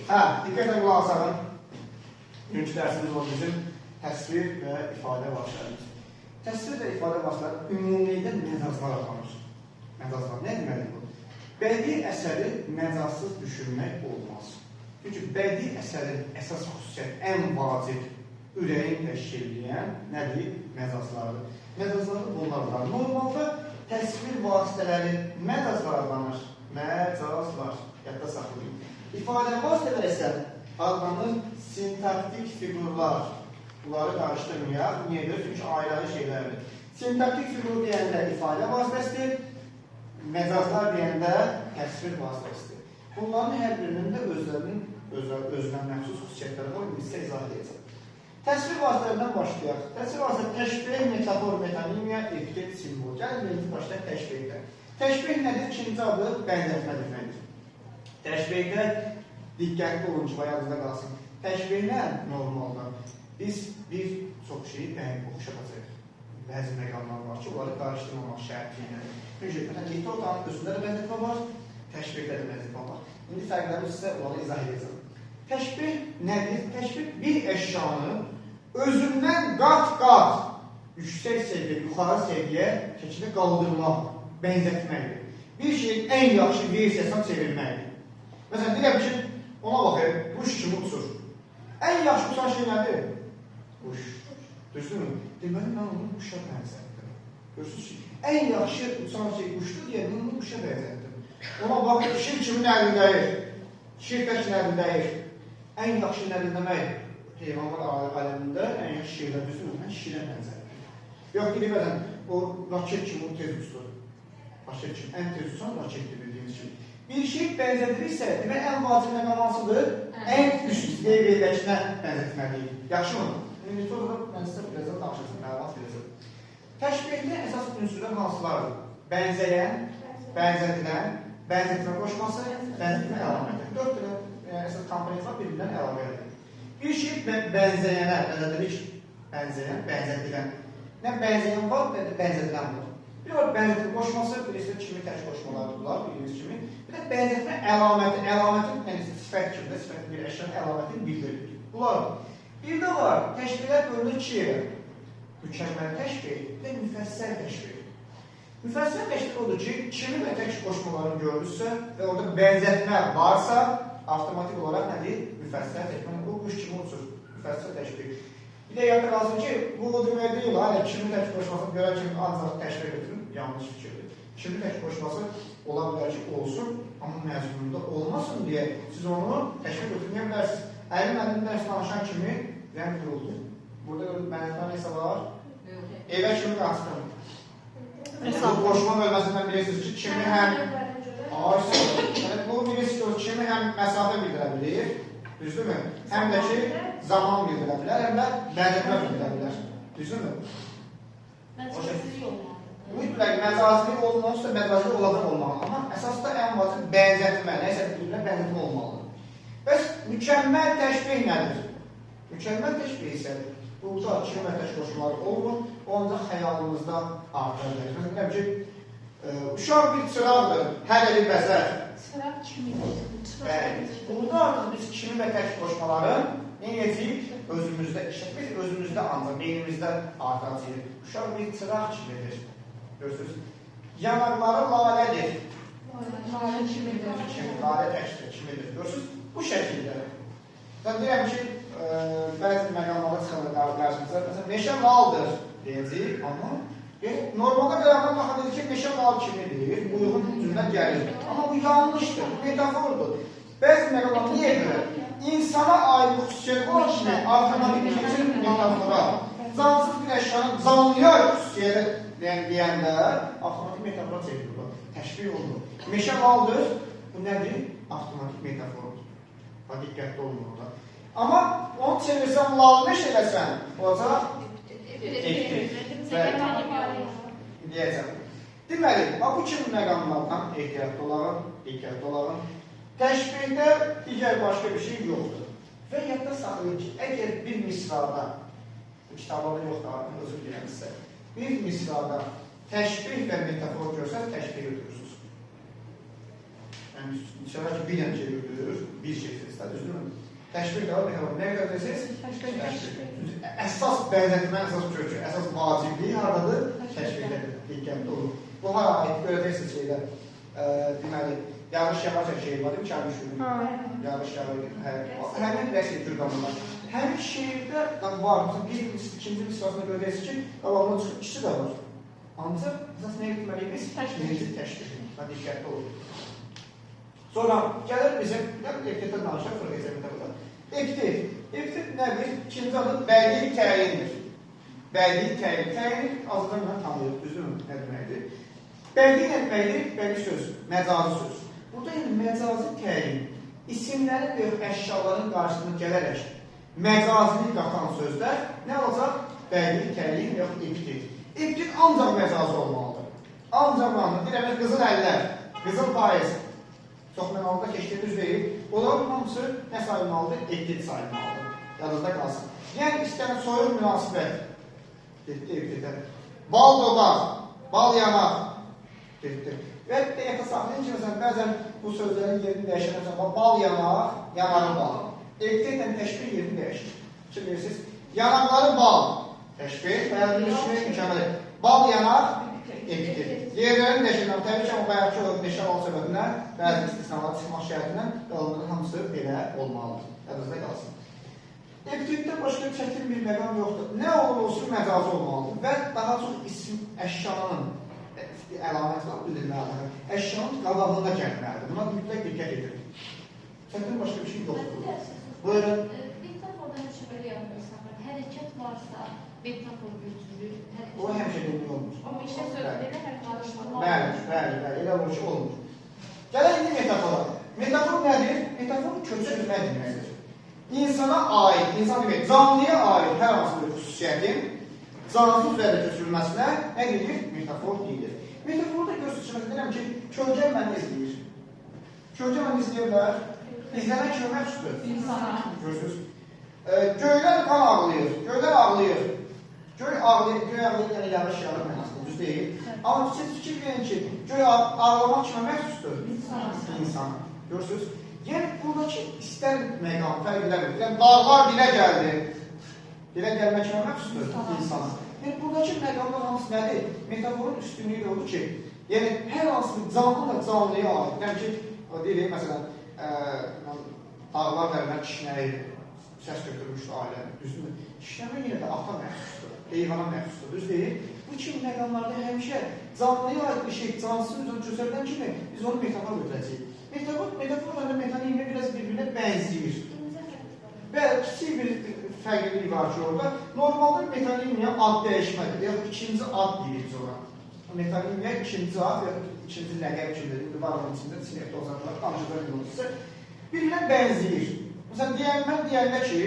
Hə, diqqətlə qulaq asarın. Bugünkü dərsimiz var bizim təsvir və ifadə vasitələrimiz. Təsvir və ifadə vasitələri ümumilikdə məcazlar adlanır. Məcazlar nə deməkdir bu? Bədii əsəri məcazsız düşünmək olmaz. Çünki bədii əsərin əsas xüsusiyyəti, ən vacib ürəyin təşkil edən nədir? Məcazlardır. Məcazlarda bunlar var. Normalda təsvir vasitələri məcazlar adlanır. Məcazlar. Yadda saxlayın. İfadə vasitələri isə adlanır sintaktik fiqurlar. Bunları qarışdırmayaq. Niyə görə? Çünki ayrı-ayrı şeylərdir. Sintaktik fiqur deyəndə ifadə vasitəsidir, məcazlar deyəndə təsvir vasitəsidir. Bunların hər birinin də özlərinin özünə məxsus xüsusiyyətləri var. İndi sizə izah edəcəm. Təsvir vasitələrindən başlayaq. Təsvir vasitələri təşbih, metafor, metonimiya, epitet, simvol. Gəlin birinci başlayaq təşbihdən. Təşbih nədir? İkinci adı bənzətmə deməkdir. Təşbihdə diqqətli olun ki, yadınızda qalsın. Təşbihlə normalda biz bir çox şeyi oxşadacağıq. Bəzi məqamlar var ki, onları qarışdırmamaq şərti ilə. Çünki məsələn, litotanın özündə də bənzətmə var, təşbihdə də bənzətmə var. İndi fərqləri sizə onları izah edəcəm. Təşbih nədir? Təşbih bir əşyanı özündən qat-qat yüksək səviyyə, yuxarı səviyyə şəkildə qaldırmaq, bənzətməkdir. Bir şeyin ən yaxşı versiyasına çevirməkdir. Məsələn, deyirəm ki, ona baxayım, quş kimi uçur. Ən yaxşı uçan şey nədir? Quş. Düzdürmü? Deməli, mən onu quşa bənzətdim. Görürsünüz ki, ən yaxşı uçan şey quşdur deyə mən onu quşa bənzətdim. Ona baxın, şir kimi nərildəyir. Şir tək nərildəyir. Ən yaxşı nərildəmək heyvanlar aləmində ən yaxşı şirlər, düzdürmü? Mən şirə bənzətdim. Yox, deyir, məsələn, o raket kimi o tez uçur. Raket kimi, ən tez uçan raketdir bildiyiniz kimi. Bir şey bənzədilirsə, demək ən vacib məqam hansıdır? Ən üst leveldəkinə bənzətməliyik. Yaxşı mı? İndi sonra mən sizə birazdan danışacağım, məlumat verəcəm. Təşbihdə əsas ünsürlər hansılardır? Bənzəyən, bənzədilən, bənzətmə qoşması, bənzətmə əlaməti. 4 dənə əsas komponent var, bir-birindən əlavə edilir. Bir şey bənzəyənə, bənzədilik, bənzəyən, bənzədilən. Nə bənzəyən var, nə də bənzədilən var. Bir var bənzətmə qoşması, birisi kimi tək qoşmalardır bunlar, bildiyiniz kimi. Bir də bənzətmə əlaməti, əlamətin, yəni sifət kimi də, sifətin bir əşyanın əlamətini bildirir. Bunlardır. Bir də var, təşbihlər bölünür iki yerə. Mükəmməl təşbih və müfəssəl təşbih. Müfəssəl təşbih odur ki, kimi və tək qoşmalarını görürsə və orada bənzətmə varsa, avtomatik olaraq nədir? Müfəssəl təşbih. O quş kimi uçur. Müfəssəl təşbih. Bir də yadda qalsın ki, bu o demək deyil, hələ kimi tək qoşmasını görən kimi ancaq təşbih götürün, yanlış fikirdir. Kimi tək qoşması ola bilər ki, olsun, amma məzmununda olmasın deyə siz onu təşbih götürməyə bilərsiniz. Əlim əlim dərs danışan kimi rəng vuruldu. Burada bənzətmə nəsə var? Evə kimi qaçdım. Bu qoşma bölməsindən bilirsiniz ki, kimi həm bu bilirsiniz ki, kimi həm məsafə bildirə bilir, düzdürmü? Həm də ki, zaman bildirə bilər, həm də bənzətmə bildirə bilər. Düzdürmü? Məcazili olmalıdır. Mütləq məcazili olmalısa, məcazili olacaq olmalıdır. Amma əsasda ən vacib bənzətmə, nəsə bir-birinə bənzətmə olmalıdır. Bəs mükəmməl təşbih nədir? Mükəmməl təşbih isə burada kimi və tək qoşmaları olmur, o ancaq xəyalımızda artıra bilər. Məsələn, ki, uşaq bir çıraqdır, hər evi bəzər. Çıraq kimidir. Bəli. Burada artıq biz kimi və tək qoşmaları nə edəcəyik? Özümüzdə işlətmək, özümüzdə ancaq, beynimizdə artıracağıq. Uşaq bir çıraq kimidir. Görürsünüz? Yanaqları lalədir. Lalə kimidir. Kimi, lalə təkdir, kimidir. Görürsünüz? Bu şəkildə. Mən deyirəm ki, bəzi məqamlara çıxanda qarşımıza, məsələn, meşə laldır deyəcəyik, amma normalda bir adam baxan deyir ki, meşə lal kimidir, uyğun cümlə gəlir. Amma bu yanlışdır, bu metafordur. Bəzi məqamlar niyə görə? İnsana aid xüsusiyyət olan kimi avtomatik keçir metafora. Cansız bir əşyanın canlıya xüsusiyyəti deyəndə avtomatik metafora çevrilir. Təşbih olunur. Meşə laldır, bu nədir? Avtomatik metafordur. Bax, diqqətli olun orada. Amma onu çevirsən, lal meş eləsən, olacaq epitet. Deyəcəm. Deməli, bu kimi məqamlardan ehtiyatlı olağın, diqqətli olağın. Təşbihdə digər başqa bir şey yoxdur. Və yadda saxlayın ki, əgər bir misrada, bu kitablarda yoxdur, özür diləyirəm sizə, bir misrada təşbih və metafor görsəz, təşbih götürürsünüz. Yəni, Yəni, inşallah ki, bir dənə şey götürür, bir şey seçsizlər, düzdürmü? Təşbih də var, metafor. Nə qədər deyirsiniz? Təşbih. Əsas bənzətmə, əsas kökü, əsas vacibliyi haradadır? Təşbihdədir, diqqətli olun. Bu hara aid görəcəksiniz şeydə, deməli, yağış yağacaq şeir var, değil mi? Kamil Şükrü. Yağış yağacaq, həmin rəsm Gürqanında. Həmin şeirdə var, bir, ikinci misrasında görəcəksiniz ki, qabağına çıxır, ikisi də var. Ancaq əsas nəyə etməliyik biz? Birinci təşbih. Diqqətli olun. Sonra gəlir bizim, epitetə danışaq, sonra keçək metaforda. Epitet. Epitet nədir? İkinci adı bədii təyindir. Bədii təyin. Təyin azından mən tanıyırıq, düzdürmü? Nə deməkdir? Bədii nə deməkdir? Bədii söz, məcazi söz. Burada yəni məcazi təyin, isimlərin və əşyaların qarşısına gələrək məcazilik qatan sözlər nə olacaq? Bədii təyin və yaxud epitet. Epitet ancaq məcazi olmalıdır. Ancaq mənalı. Deyirəm, qızıl əllər, qızıl payız. Çox mənalıda keçdiyimiz deyil. Onların hamısı nə sayılmalıdır? Epitet sayılmalıdır. Yadınızda qalsın. Yəni, istənilən soyuq münasibət getdi epitetə. Bal dodaq, bal yanaq getdi. Və diqqətə saxlayın ki, məsələn, bəzən bu sözlərin yerini dəyişən, məsələn, bal yanaq, yanağı bal. Epitetlə təşbih yerini dəyişir. Kim bilirsiniz? Yanaqları bal. Təşbih, bəyəndiyiniz kimi mükəmməl. Bal yanaq, epitet. Yerlərini dəyişirəm. Təbii ki, amma bayaqki o meşə al səbəbindən, bəzi istisnalar çıxmaq şərtindən qalanların hamısı belə olmalıdır. Yadınızda qalsın. Epitetdə başqa çətin bir məqam yoxdur. Nə olur olsun məcazi olmalıdır və daha çox isim əşyanın əlaməti var, bildirməlidir. Əşyanın qabağında gəlməlidir. Buna mütləq diqqət edin. Çətin başqa bir şey yoxdur. Buyurun. Metaforda həmişə belə yadında saxlayın. Hərəkət varsa metafor götürülür. O həmişə demək olmur. Amma işə sözləri hərəkət. Bəli, bəli, bəli. Elə olur ki, olmur. Gələk indi metafora. Metafor nədir? Metafor köçürmə deməkdir. İnsana aid, insan demək, canlıya aid hər hansı bir xüsusiyyətin cansız üzərində köçürülməsinə nə deyilir? Metafor deyilir. Metaforda görürsünüz ki, deyirəm ki, kölgə məni izləyir. Kölgə məni izləyə bilər. İzlənən kimə məxsusdur? İnsana. Görürsünüz. Göylər qan ağlayır, göylər ağlayır. Göy ağlayır, göy ağlayır, yəni yağış yağır mənasında, düz deyil. Amma siz fikir verin ki, göy ağlamaq kimə məxsusdur? İnsana. İnsana. Görürsünüz. Yəni, buradakı istər məqam fərq eləmir. Yəni, dağlar dilə gəldi. Dilə gəlmək kimə məxsusdur? İnsana. Yəni, buradakı məqamlar hamısı nədir? Metaforun üstünlüyü də odur ki, yəni, hər hansı bir canlı da canlıya aid. Yəni ki, deyirik, məsələn, dağlar dərindən kişnəyir, səs götürmüşdü ailənin, düzdürmü? Kişnəmə yenə də ata məxsusdur, heyvana məxsusdur, düz deyil. Bu kimi məqamlarda həmişə canlıya aid bir şey, cansız üzrə köçərilən kimi biz onu metafor götürəcəyik. Metaforla da metonimiya biraz bir-birinə bənzəyir. Bəli, kiçik bir fərqlilik var ki orada. Normalda metonimiya ad dəyişmədir, yaxud ikinci ad deyirik biz ora. Metonimiya ikinci ad, yaxud ikinci ləqəb kimi, indi var onun içində, sinifdə olsanlar, danışıqlar olursa, bir-birinə bənzəyir. Məsələn, mən deyəndə ki,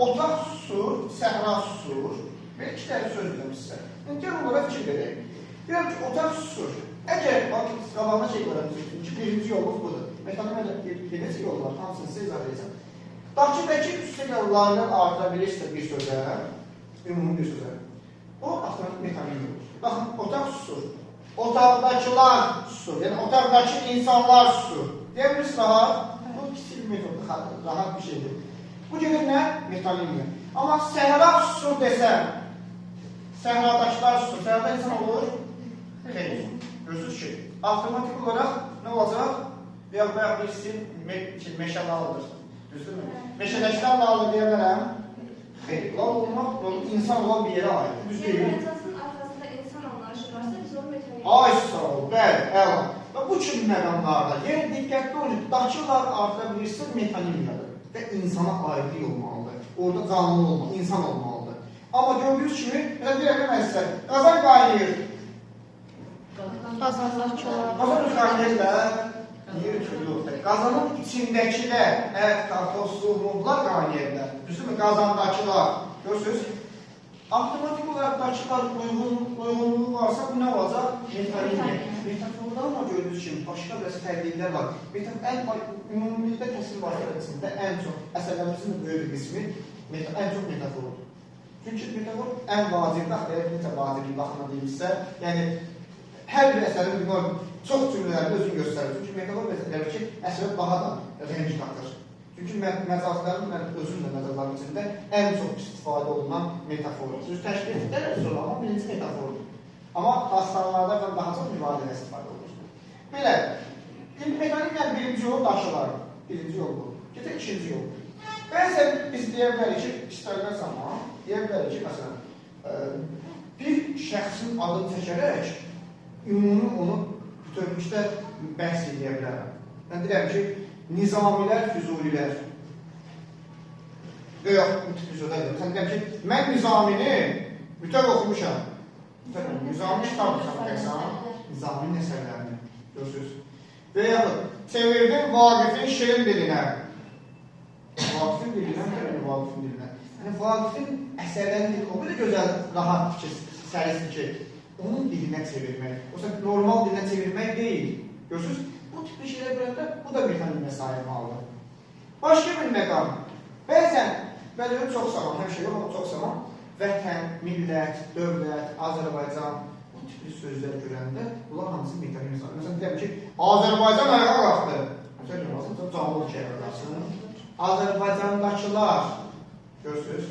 otaq susur, səhra susur, belə iki dənə söz deyirəm sizə. Yəni, gəl onlara fikir verək. Deyirəm ki, otaq susur. Əgər, bax, qabağına şey qoyarım ki, birinci yolumuz budur. Metonimiyada bir neçə yol var, hamısını sizə izah edəcəm. Dakidəki üstə larını artıra bilirsə bir sözə, ümumi bir sözə, o avtomatik metonimiya olur. Baxın, otaq susur. Otaqdakılar susur, yəni otaqdakı insanlar susur. Deyə bilirsiniz, rahat. Bu kiçik bir metoddur, rahat bir şeydir. Bu gedir nə? Metonimiya. Amma səhra susur desəm, səhradaşlar susur, səhrada insan olur? Xeyr. Görürsünüz ki, avtomatik olaraq nə olacaq? Bayaq bilirsin, meşə lalıdır. Düzdürmü? Meşədəkilər lalı deyə bilərəm? Xeyr. Lal olmaq, insan olan bir yerə aiddir. Düz deyil. Yəni, məcazın arxasında insan anlayışı varsa, biz onu metonimiya. Ay, sağ ol, bəli, əla. Və bu kimi məqamlarda, yəni diqqətli olun ki, dakılar artıra bilirsin, metonimiyadır və insana aidlik olmalıdır. Orada canlı olmalıdır, insan olmalıdır. Amma gördüyünüz kimi, məsələn, deyirəm mən sizə, qazan qaynayır. Qazandakılar. Qazan öz qaynayır da, deyir ki, yoxdur. Qazanın içindəkilər, ət, kartof, su, mumlar qaynayırlar. Düzdürmü? Qazandakılar. Görürsünüz? Avtomatik olaraq dakılar uyğunluğu varsa bu nə olacaq? Metonimiya. Metaforda amma gördüyünüz kimi başqa biraz fərqliliklər var. Ümumilikdə təsvir vasitələri içində ən çox əsərlərimizin böyük bir qismi ən çox metafordur. Çünki metafor ən vacibdir, axı, necə vaciblik baxımından deyilsə, yəni hər bir əsərin çox cümlələrdə özünü göstərir. Çünki metafor elə ki, əsərə daha da rəng qatır. Çünki məcazların, mən özüm də məcazların içində ən çox istifadə olunan metafordur. Düz təşbih edilər sonra, amma birinci metafordur. Amma dastanlarda daha çox mübadilə istifadə olunur. Belə, metonimiyanın birinci yolu daşılar. Birinci yol bu. Getir ikinci yol. Bəzən biz deyə bilərik ki, istənilən zaman, deyə bilərik ki, məsələn, bir şəxsin adını çəkərək ümumi onu bütövlükdə bəhs edə bilərəm. Mən deyirəm ki, Nizamilər, Füzulilər və yaxud bu tipli sözlər deyirəm. Məsələn, deyirəm ki, mən Nizamini bütöv oxumuşam. Nizami kitab oxumuşam, Nizaminin əsərlərini görürsünüz. Və yaxud çevirdim Vaqifin şirin dilinə. Vaqifin dilinə, Vaqifin dilinə. Yəni, Vaqifin əsərlərinin dili o qədər gözəl, rahat fikir, səlisdir ki, onun dilinə çevirmək. Osa normal dilinə çevirmək deyil. Görürsünüz, bu tipli şeylər görəndə bu da metonimiya sayılmalıdır. Başqa bir məqam. Bəzən, bəzən çox zaman, həmişə yox, amma çox zaman vətən, millət, dövlət, Azərbaycan bu tipli sözlər görəndə bunlar hamısı metonimiya sayılır. Məsələn, deyəm ki, Azərbaycan ayağa qalxdı. Məsələn, çox canlı ki, ayağa qalxsın. Azərbaycandakılar, görürsünüz,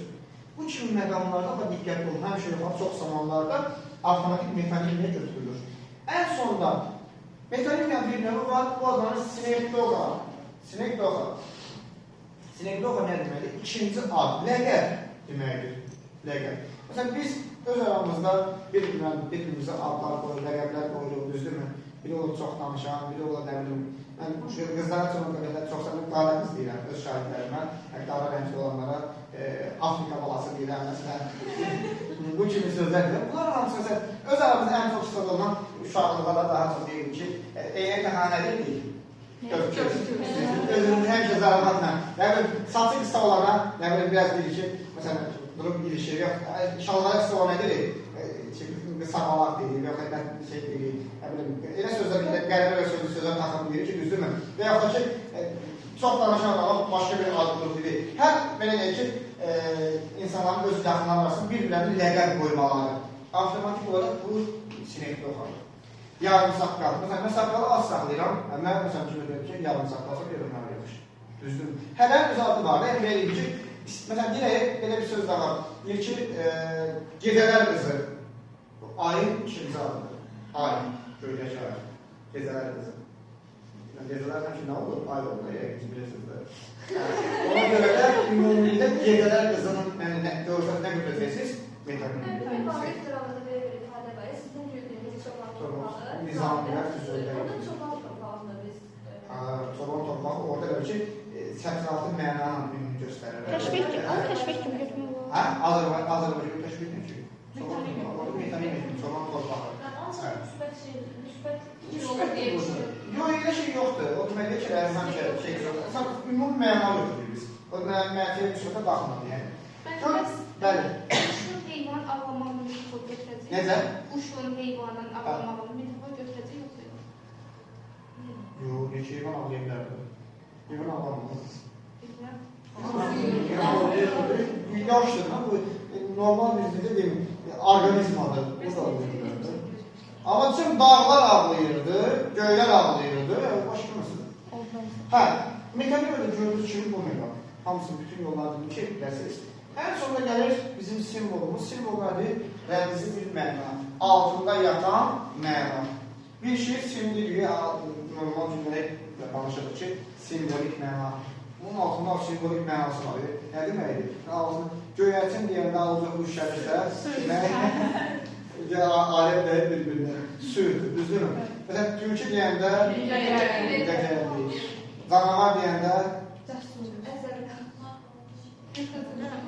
bu kimi məqamlarda da diqqətli olun. Həmişə yox, çox zamanlarda avtomatik metonimiya götürülür. Ən sonda metonimiyanın bir növü var, bu adlanır sinekdoxa. Sinekdoxa. Sinekdoxa nə deməkdir? İkinci ad, ləqəb deməkdir. Ləqəb. Məsələn, biz öz aramızda bir-birimizə adlar qoyuruq, ləqəblər qoyuruq, düzdürmü? Biri olur çox danışan, biri olur nə bilim. Mən qızlara çox çox səmimi qara qız deyirəm öz şagirdlərimə, qara rəngli olanlara Afrika balası deyirəm, məsələn. Bu kimi sözlər deyirəm. Bunlar hamısı məsələn, öz aramızda ən çox istifadə olunan uşaqlığa da daha çox deyirik ki, eynək təxanə deyirik. Özümüzü həmişə zarafatla, nə bilim, saçı qısa olana, nə bilim, biraz deyirik ki, məsələn, durub ilişir, yox, şalvarı qısa olana deyirik, qısa balaq deyirik, yox, şey deyirik, nə bilim, elə sözlər, qəribə sözlər taxıb deyirik ki, düzdürmü? Və yaxud da ki, çox danışan adam başqa bir ad durub deyirik. Hər, belə deyək ki, insanların öz yaxınları arasında bir-birlərini ləqəb qoymaları. Avtomatik olaraq bu sinekdoxadır. Yarım saqqal. Məsələn, mən saqqalı az saxlayıram. Mən, məsələn, kimi deyim ki, yarım saqqalsa görürüm, mənə yaxşı. Düzdürmü? Hələnin öz adı var. Yəni, belə deyim ki, məsələn, deyək, belə bir söz də var. Deyir ki, gecələr qızı. Ayın ikinci adıdır. Ay, göydəki ay. Gecələr qızı. Gecələr həmişə nə olur? Ay olur, yəqin ki, bilirsiniz də. Ona görə də ümumilikdə gecələr qızının, yəni, görsəz nə götürəcəksiniz? Metonimiya. Vaqif dramında belə bir ifadə var. Sizin güldüyünüz çoban torpağı. Nizamilər, Füzulilər. Orada çoban torpağını biz... Çoban torpağı orada elə ki, sətraltı mənanı ümumi göstərir. Təşbih kimi, onu təşbih kimi götürmək olar. Hə? Azərbaycan təşbih kimi ki. Çoban torpağı, orada metonimiya kimi, çoban torpağı. Ancaq müsbət şey, müsbət fikir olur deyə düşünürəm. Yox, elə şey yoxdur. O deməkdir ki, həmişə şey yoxdur. Əsas ümumi məna götürürük biz. O mənfiyə müsbətə baxmır, yəni. Bəli. Quşun heyvan avlamağını metafor götürəcək. Necə? Quşun heyvanın avlamağını metafor götürəcək yoxsa yox? Yox, neçə heyvan avlaya bilərdi? Heyvan avlamaz. Bilmirəm. Yaşdır, bu normal bir necə deyim, orqanizmadır. Bu da olmayır. Amma üçün dağlar ağlayırdı, göylər ağlayırdı, başqa məsələ. Hə, metonimiyada gördüyünüz kimi bu məqam. Hamısı bütün yollarını ki, biləsiniz. Ən sonunda gəlir bizim simvolumuz. Simvol nədir? Rəmzi bir məna. Altında yatan məna. Bir şey simvolik, normal cümlədə danışırıq ki, simvolik məna. Bunun altında simvolik mənası var. Nə deməkdir? Altında göyərçin deyəndə alıcı quş gəlirsə, aləm dəyir bir-birinə. Sürdür, düzdürmü? Məsələn, tülkü deyəndə göyərçin. Canavar deyəndə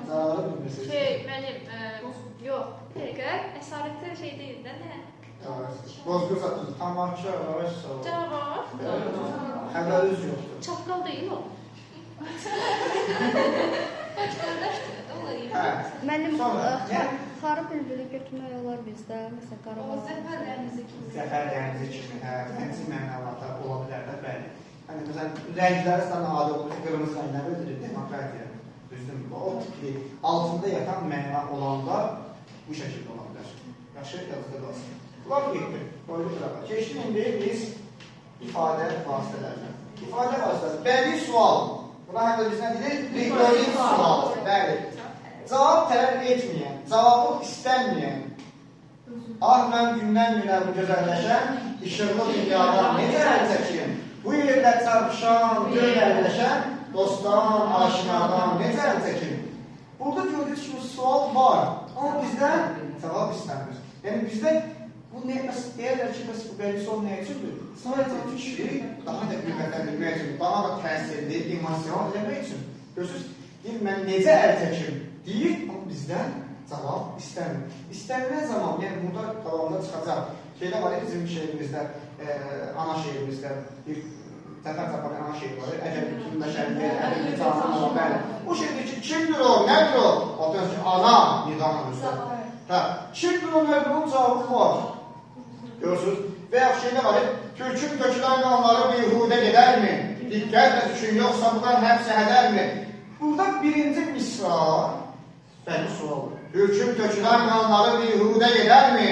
canavarı bilmirsiniz. Şey, mənim, yox, bir dəqiqə, əsarətdə şey deyil də, nə? Bozqır satır, tamaşa, Canavar. Xəbəriniz yoxdur. Çaqqal deyil o. Mənim xarı bülbülü götürmək olar bizdə, məsələn, Qarabağ. O, zəfər rəmzi kimi. Zəfər rəmzi kimi, hə, rəmzi mənalarda ola bilər də, bəli. Hani, məsələn, rəngləri sana adi olur ki, qırmızı rəng nə bildirir? Demokratiya. Düzdürmü? O tipli altında yatan məna olanda bu şəkildə ola bilər. Yaxşı, yazıda qalsın. Bunlar getdi. Qoydu qırağa. Keçdik indi biz ifadə vasitələrinə. İfadə vasitələri. Bədii sual. Buna həm də biz nə deyirik? Ritorik sual. Bəli. Cavab tələb etməyən, cavabı istənməyən, ah mən gündən günə bu gözəlləşən, işıqlı dünyadan necə əl çəkim? Bu yerdə çarpışan, göynərləşən, dostdan, aşinadan necə əl çəkim? Burada gördüyünüz kimi sual var, amma bizdən cavab istənmir. Yəni bizdə bu nə, deyərlər ki, bəs bu bədii sual nə üçündür? Sadəcə fikri daha da qiymətləndirmək üçün, daha da təsirli, emosional eləmək üçün. Görürsünüz, deyir, mən necə əl çəkim? Deyir, amma bizdən cavab istənmir. İstənilən zaman, yəni burada davamda çıxacaq. Şeydə var ya bizim şeirimizdə, ana şeirimizdə bir Cəfər Cabbarlı ana şeiri var. Əgər bütün bəşərliyə, əgər canan olan, bəli. O şeirdə ki, kimdir o, nədir o? Atıyorsun ki, ana, nidanla üstə. Hə, kimdir o, nədir o, cavabı var. Görürsünüz? Və yaxud şeydə var, Türkün tökülən qanları bihudə gedərmi? Diqqətlə düşün, yoxsa bu qan həbsi hədərmi? Burada birinci misra bədii sualdır. Türkün tökülən qanları bihudə gedərmi?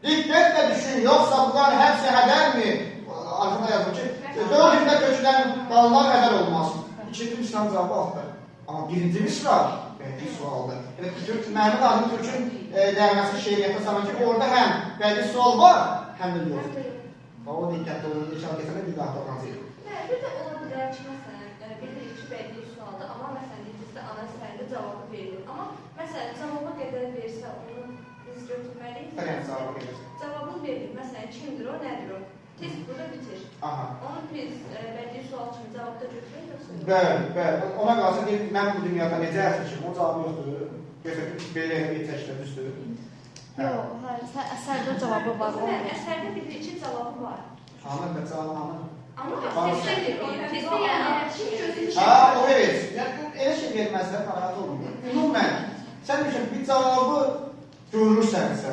Diqqətlə düşün, yoxsa bu qan həbsi hədərmi? Arxada yazır ki, 4 ildə tökülən qanlar hədər olmaz. İkinci misranın cavabı altdır. Amma birinci misra bədii sualdır. Yəni, Məhəmməd Adım Türkün nəğməsi şeiriyyətə salan ki, orada həm bədii sual var, həm də yoxdur. O diqqətli olun, inşallah keçəndə bir daha toxunacaq. Bir də ola bilər ki, məsələn, bilirik ki, bədii sualdır, amma məsələn, dediyinizdə ana əsərində cavabı verilir. Amma məsələn, cavaba qədər versə, onu biz götürməliyik. Məsələn, cavabı verir. Cavabını verilir. Məsələn, kimdir o, nədir o? Test burada bitir. Aha. Onu biz bədii sual kimi cavabda götürək yoxsa yox? Bəli, bəli. Ona qalsa deyir, mən bu dünyada necə əlçəkim? O cavabı yoxdur. Görsə ki, belə təklə düzdür. Yox, hayır, əsərdə cavabı var. Məsələn, əsərdə bilir ki, cavabı var. Hanı, və cavabı hanı? Amma testdə verir. Testdə yəni, kim gözü Ha, o verir. Yəni, elə şey verməzlər, narahat olmuyor. Ümumən, sən deyirsən, bir cavabı görürsənsə,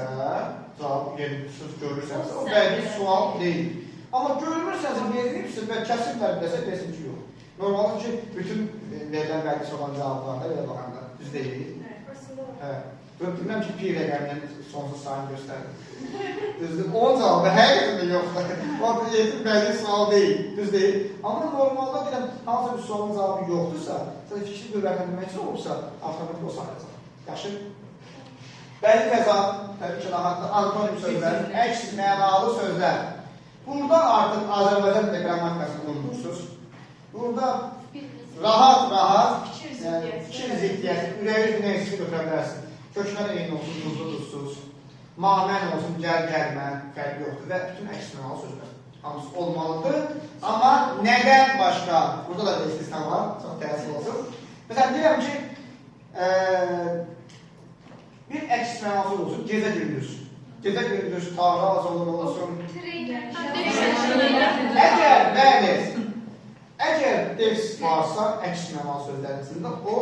cavab yəni, söz görürsənsə, o bədii sual deyil. Amma görmürsənsə, verilibsə və kəsiblər desə, desin ki, yox. Normaldır ki, bütün verilən bədii sualın cavablarında belə baxanda düz deyil. Hə. Bilməm ki, pi rəqəminin sonsuz sayını göstərir. Düzdür, onun cavabı həqiqətən də yoxdur. O bədii sual deyil, düz deyil. Amma normalda deyirəm, hansısa bir sualın cavabı yoxdursa, sadəcə fikri qüvvətləndirmək üçün olursa, avtomatik o sayılacaq. Yaxşı? Bədii təzad, təbii ki, rahatdır, antonim sözlər, əks mənalı sözlər. Burada artıq Azərbaycan dilində qrammatikasını unudursunuz. Burada rahat-rahat, fikir ziddiyyəti, ürəyi nə istəyir götürə bilərsin. Köklər eyni olsun, duzlu duzsuz, mamən olsun, gəl gəlmə, fərqi yoxdur və bütün əks mənalı sözlər hamısı olmalıdır. Amma nədən başqa? Burada da bir istisna var, çox təəssüf olsun. Məsələn, deyirəm ki, bir əks mənalı olsun, gecə gündüz. Gecə gündüz taraz olur olsun. Əgər, bəli, əgər devs varsa, əks mənalı sözlərin içində, o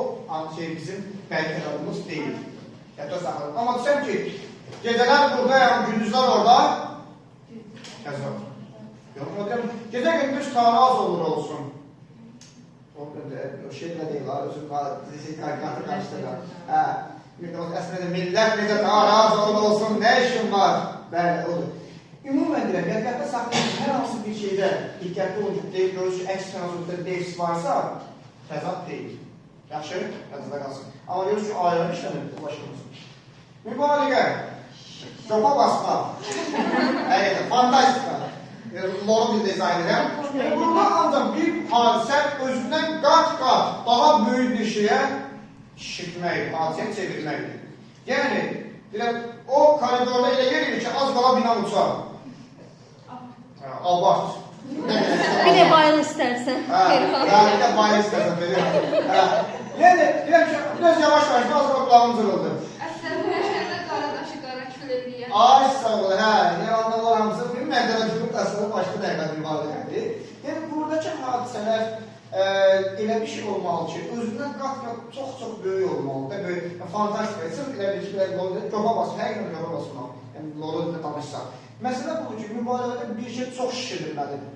şey bizim bədii təzadımız deyil. Yadda saxlayın. Amma desəm ki, gecələr buradayam, gündüzlər orada, təzad. Yox, deyirəm, gecə gündüz taraz olur olsun. O şey də deyil, özüm qatı qarışdırır. Hə, əslində millət necə taraz olur olsun, nə işin var? Bəli, odur. Ümumən deyirəm, yadda saxlayın, hər hansı bir şeydə diqqətli olun ki, görürüz ki, əks mənalı sözdə devs varsa, təzad deyil. Yaxşı, yadınızda qalsın. Amma görürüz ki, ayrı işlənir, bu başqa olsun. Mübaliğə, copa basma, həqiqətən, fantastika. Loru dildə izah edirəm. Burada ancaq bir hadisə özündən qat-qat daha böyük bir şeyə şişirtmək, hadisəyə çevirməkdir. Yəni, deyirəm, o koridorda elə yerilir ki, az qala bina uçar. Abart. Bir də bayıl istərsən. Hə, bir də bayıl istərsən, Feriha. Yəni, deyirəm ki, biraz yavaş-yavaş, az qala qulağım cırıldı. Əslində, şəhərdə qaradaşı qara kül eləyər. Ay, sağ ol, hə, yəni, onlar hamısı, bilməm, qədər əslində başqa dəqiqə mübaliğədir. Yəni, buradakı hadisələr elə bir şey olmalı ki, özündən qat-qat çox-çox böyük olmalıdır, böyük, fantastika, sırf elə bir şey, copa basmaq, həqiqətən copa basmaq, yəni, loru dilində danışsaq. Məsələ budur ki, mübaliğədə bir şey çox şişirilməlidir.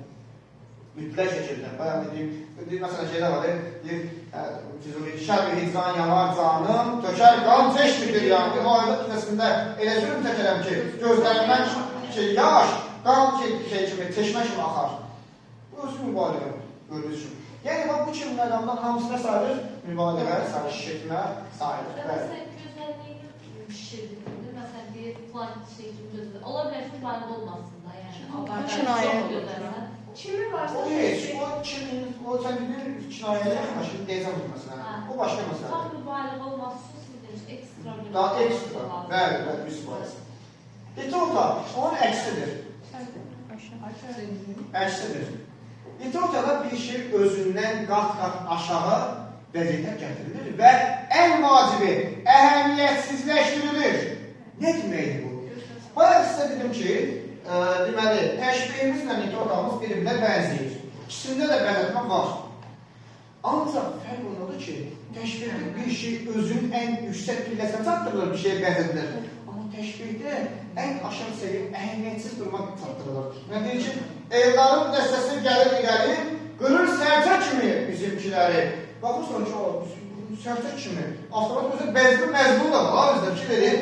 Mütləq şəkildə. Bayaq dediyim, məsələn, şeylər var, deyir, Füzuli, şəb-i hicran yanar canım, tökər qan çeşmidir yəni. Bir ayrılıq kisəsində elə zülm çəkərəm ki, gözlərimdən ki, yaş, qan şey kimi, çeşmə kimi axar. Bu özü mübaliğə, gördüyünüz kimi. Yəni, bax, bu kimi məqamdan hamısı nə sayılır? Mübaliğə sayılır, şişirtmə sayılır. Məsələn, gözəlliyini şişirtmə, məsələn, deyir, filan şey kimi gözəl. Ola bilər ki, mübaliğə olmasın da, yəni. Kinayə. Kimi varsa... O heç, o kimin, o sən bilir, kinayəyə yaxınlaşır, deyəcəm bu məsələni. O başqa məsələdir. Tam mübaliğə olması sizin ekstra... Daha ekstra, bəli, bəli, 100%. Litota, onun əksidir. Əksidir. Litotada bir şey özündən qat-qat aşağı vəziyyətə gətirilir və ən vacibi əhəmiyyətsizləşdirilir. Nə deməkdir bu? Bayaq sizə dedim ki, deməli, təşbihimizlə litotamız bir-birinə bənzəyir. İkisində də bənzətmə var. Ancaq fərq ondadır ki, təşbihdə bir şey özünün ən yüksək pilləsinə çatdırılır, bir şeyə bənzədilir. Amma təşbihdə ən aşağı səviyyə əhəmiyyətsiz duruma çatdırılır. Mən deyir ki, Eldarın dəstəsi gəlir irəli, qırır sərçə kimi bizimkiləri. Baxırsan ki, sərçə kimi. Avtomatik özü bənzətmə məzmunu da var, özdə fikir verin.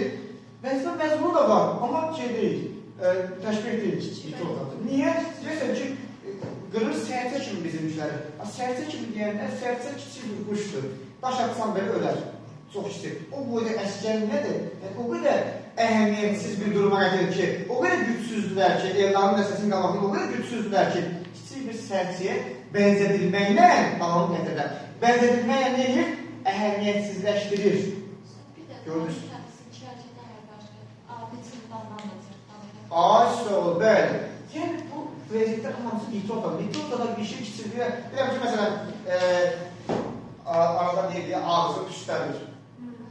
Bənzətmə məzmunu da var, amma şey deyil, təşbih deyil. Niyə? Deyirsən ki, qırır sərçə kimi bizimkiləri. Sərçə kimi deyəndə sərçə kiçik bir quşdur. Daş atsan belə ölər. Çox kiçik. O boyda əsgər nədir? Yəni, o qədər əhəmiyyətsiz bir duruma gətirir ki, o qədər gücsüzdülər ki, Eldarın dəstəsinin qabağında o qədər gücsüzdülər ki, kiçik bir sərçəyə bənzədilməklə davam gətirirlər. Bənzədilməklə nə edir? Əhəmiyyətsizləşdirir. Gördünüz? Ay, sağ ol, bəli. Yəni, bu vəziyyətlər hamısı litotadır. Litotada bir şey kiçildir. Deyirəm ki, məsələn, arada deyir ki, ağzı püstədir.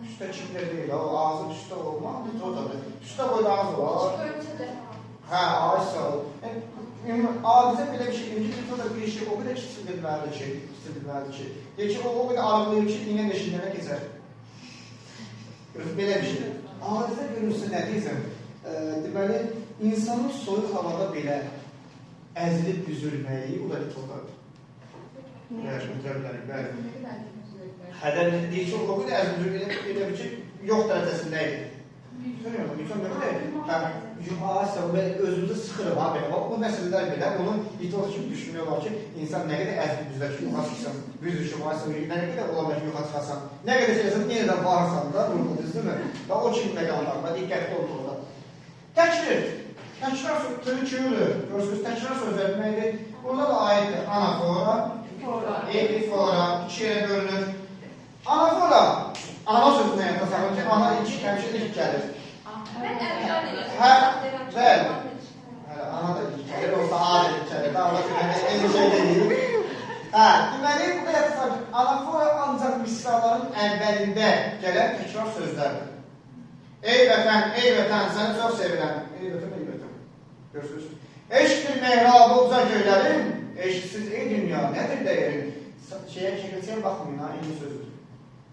Püstə kimdir deyil, o ağzı püstə olmaq litotadır. Püstə boyda ağız olar. Hə, ay sağ ol. Adicə belə bir şey deyir ki, litotada bir şey o qədər kiçildilməlidir ki, deyir ki, o qədər arıqlayır ki, iynə deşiyinə keçər. Belə bir şey. Adicə görürsə nə deyirsən? Deməli, insanın soyuq havada belə əzilib büzülməyi, o da litotadır. Bəli, götürə bilərik, bəli. Hədər deyir ki, o qədər əzilib büzülmək, elə bir ki, yox dərəcəsində idi. Bütün nə qədər? Hə, özümüzü sıxırıq, ha, belə. O məsələlər belə, onu litota kimi düşünmək olar ki, insan nə qədər əzilib büzülər ki, yoxa çıxsan, büzüşüm, nə qədər ola bilər ki, yoxa çıxasan, nə qədər şeyləsən, yenə də varsan da, burada düzdürmü? Və o kimi məqamlarına diqqətli olmalıdır. Təkrir. Təkrar tükürür. Görürsünüz, təkrar sözlər deməkdir. Burada da aiddir anafora, epifora, iki yerə bölünür. Anafora, ana sözündən yadda saxlayın ki, ana ilk, həmişə ilk gəlir. Hə, bəli. Ana da ilk gəlir, olsa A da ilk gəlir. Daha ona görə eyni şey deyil. Hə, deməli, bu da yadda saxlayın ki, anafora ancaq misraların əvvəlində gələn təkrar sözlərdir. Ey vətən, ey vətən, səni çox sevirəm. Ey vətən, ey vətən. Görürsünüz. Eşqdir mehrabı uca göylərin, eşqsiz ey dünya, nədir dəyərin? Şəkilçiyə baxmayın, ha, eyni sözdür.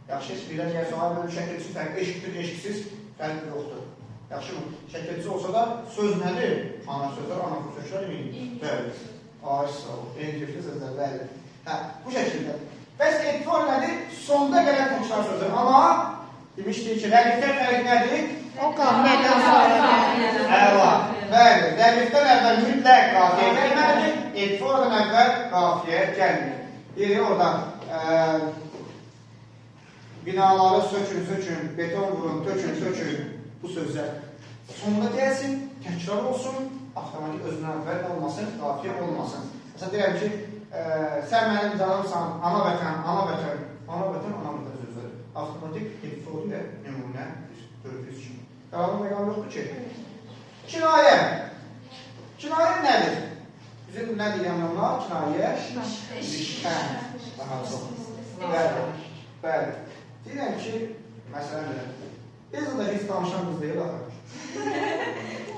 Yaxşı, heç birlər gəlsə, ha, böyle şəkilçi fərq, eşqdir, eşqsiz fərq yoxdur. Yaxşı mı? Şəkilçi olsa da söz nədir? Ana sözlər, ana sözlər eyni. Bəli. Ay, sağ ol. Eyni tipli sözlər, bəli. Hə, bu şəkildə. Bəs epifor nədir? Sonda gələn təkrar sözlər. Amma demişdik ki, rədifdən fərq nədir? O qafiyədən sonra gəlir. Əla. Bəli, rədifdən əvvəl mütləq qafiyə gəlməlidir, epiforadan əvvəl qafiyə gəlmir. Deyir orada, binaları sökün, sökün, beton vurun, tökün, tökün, bu sözlər sonda gəlsin, təkrar olsun, avtomatik özündən əvvəl olmasın, qafiyə olmasın. Məsələn, deyirəm ki, sən mənim canımsan, ana vətən, ana vətən, ana vətən, ana vətən sözləri. Avtomatik epiforya nümunədir, gördüyünüz kimi. Qərarlı məqam yoxdur ki. Kinayə. Kinayə nədir? Bizim nə deyəm ona? Kinayə? Rişxənd. Daha çox. Bəli, bəli. Deyirəm ki, məsələn belə. Biz da heç danışan qız deyil axı.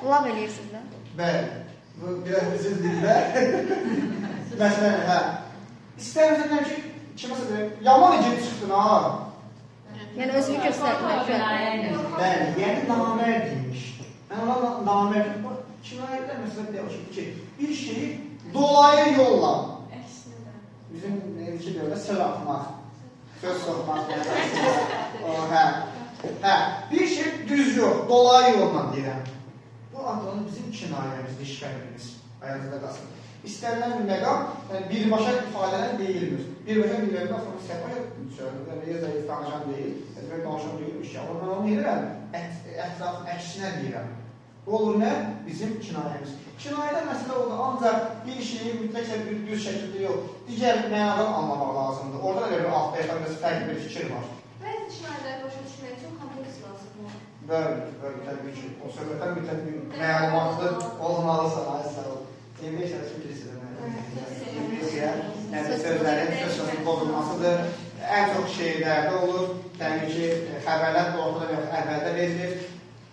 Laf eləyirsiniz də? Bəli. Bu biraz bizim dildə. Məsələn, hə. İstəmirəm ki, kiməsə deyim, yaman igid çıxdın ha. Yəni özünü göstərmək. Bəli, yəni namərd imiş. Mən ona namərd, kinayələr məsələn deyək ki, bir şeyi dolayı yolla Bizim indiki dövrdə söz atmaq, söz soxmaq. O, hə. Hə, bir şey düz yox, dolayı yolla deyirəm. Bu adlanır bizim kinayəmiz, dişxərimiz. Ayağınızda qalsın. İstənilən bir məqam, yəni birbaşa ifadələn deyilmir. Birbaşa bir məqam sonra səhvə söyləyir, zəif danışan deyil, əzbər danışan deyilmiş ki, amma mən onu edirəm, ətrafın əksinə deyirəm. Bu olur nə? Bizim kinayəmiz. Kinayədə məsələ odur, ancaq bir şeyi mütləq bir düz şəkildə yox, digər mənadan anlamaq lazımdır. Orada da bir altda yatan biraz fərqli bir fikir var. Bəzi kinayələri başa düşmək üçün kompleks lazımdır. Bəli, bəli, təbii ki. O söhbətdən mütləq bir məlumatlı olmalısan, ay sağ ol. İnglizcə bilirsiniz, İnglizcə, yəni sözlərin söz sözün pozulmasıdır. Ən çox şeirlərdə olur. Təbii ki, xəbərlər ortada və yaxud əvvəldə verilir.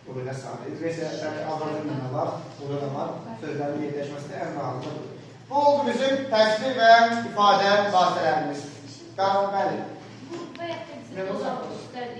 Bu belə sadə. İnglizcə Azərbaycanda da var, burada da var. Sözlərin yerləşməsi də ən rahatlıdır. Bu oldu bizim təsvir və ifadə vasitələrimiz. Bəli. Bu bayaq da bizim olan üstlər